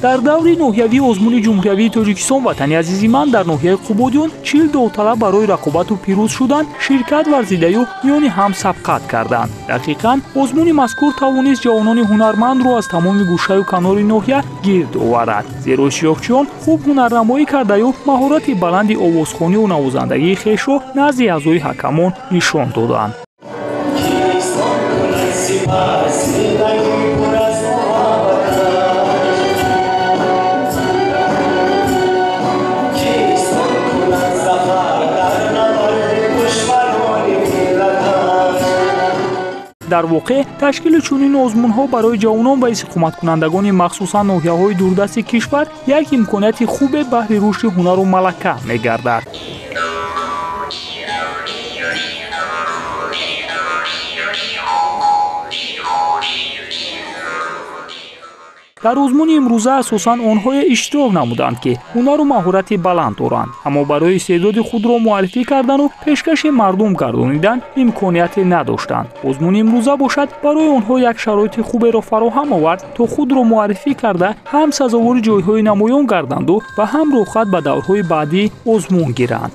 Дар даври ноҳиявии озмуни ҷумҳуриявии Тоҷикистон «Ватани азизи ман» дар ноҳияи Қубодиён 40 довталаб барои рақобату пирӯз шудан ширкат варзидаю миёни ҳам сабқат карданд. Дақиқан, озмуни мазкур тавонист ҷавонони ҳунармандро аз тамоми гӯшаю канори ноҳия гирд оварад, зеро иштирокчиён хуб ҳунарнамоӣ кардаю маҳорати баланди овозхонию навозандагии хешро назди аъзои ҳакамон нишон доданд. Дар воқеъ, ташкили чунин озмунҳо барои ҷавонон ва истиқоматкунандагони махсусан ноҳияҳои дурдасти кишвар як имконияти хубе баҳри рушди ҳунару малака мегардад. Дар озмуни имрӯза асосан онҳое иштирок намуданд, ки ҳунару маҳорати баланд доранд, аммо барои истеъдоди худро муаррифӣ кардану пешкаши мардум гардонидан имконияте надоштанд. Озмуни имрӯза бошад, барои онҳо як шароити хуберо фароҳам овард, то худро муаррифӣ карда, ҳам сазовори ҷойҳои намоён гарданду ва ҳам рӯхат ба даврҳои баъдии озмун гиранд.